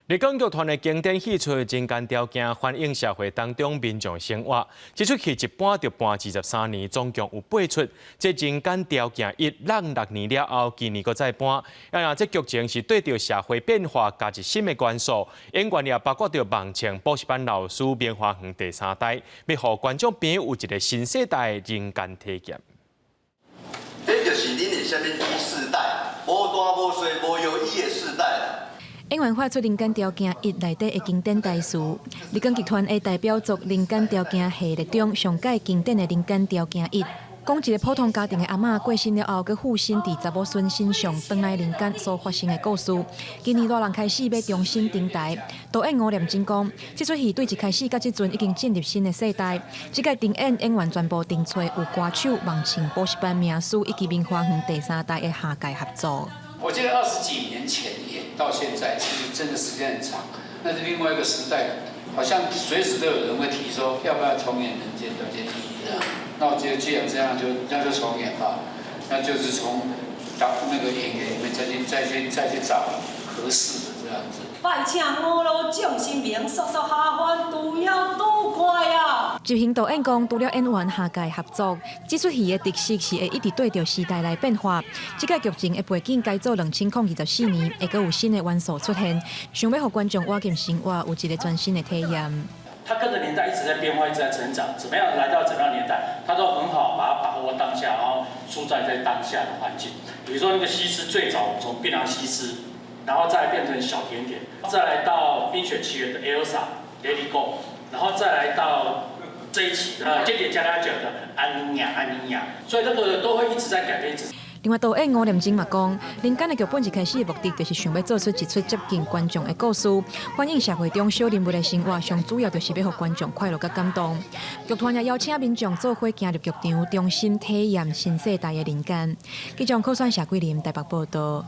麗港劇團的經典戲出《人間條件》反映社會當中民眾生活。這齣戲一搬就搬23年，總共有八齣。這《人間條件一》6年了後，今年閣再搬。啊，這劇情是對著社會變化加入新的元素，演員也包括著網唱補習班老師明華園第三代，欲予觀眾朋友有一個新世代的人間體驗。這就是恁的啥物 Z 世代，無大無細無搖椅的世代啦。演員發出《人間條件一》內底的經典台詞，麗港劇團的代表作《人間條件》系列中上蓋經典的《人間條件一》，講一個普通家庭的阿嬤過身了後，閣附身佇查某孫身上，轉來人間所發生的故事。今年熱人開始欲重新登台，導演吳念真講，這齣戲對一開始到這陣已經進入新的世代。這屆重演演員全部重揣有歌手、網唱補習班名師以及明華園第三代的下屆合作。我記得20幾年前演到現在，其實真的時間很長。那是另外一個時代，好像隨時都有人會提說要不要重演《人間條件一》這樣。那我覺得既然這樣就那就重演吧，那就是從那個演員裡面再去找合適的這樣子。拜請五路眾神明，速速下凡，除妖拄怪啊！執行導演講，除了演員下屆合作，這齣戲的特色是會一直對著時代來變化。這個劇情的背景改做2024年，會閣有新的元素出現，想欲予觀眾活進生活，有一個全新的體驗。他跟着年代一直在變化，一直在成長，怎麼樣來到怎樣年代，他都很好把它把握當下，然後塑造在當下的環境。比如說那個西施，最早從檳榔西施，然後再變成小甜甜，再來到冰雪奇緣的 Elsa、Let It Go，然後再來到這一期的間諜家家酒的安妮亞、安妮亞，所以這個都會一直在改變。一直。另外，導演吳念真嘛講，人間的劇本一開始的目的就是想欲做出一齣接近觀眾的故事，反映社會中小人物的生活，上主要就是欲予觀眾快樂佮感動。劇團也邀請民眾做伙行入劇場，重新體驗新世代的人間。記者柯選謝桂林台北報道。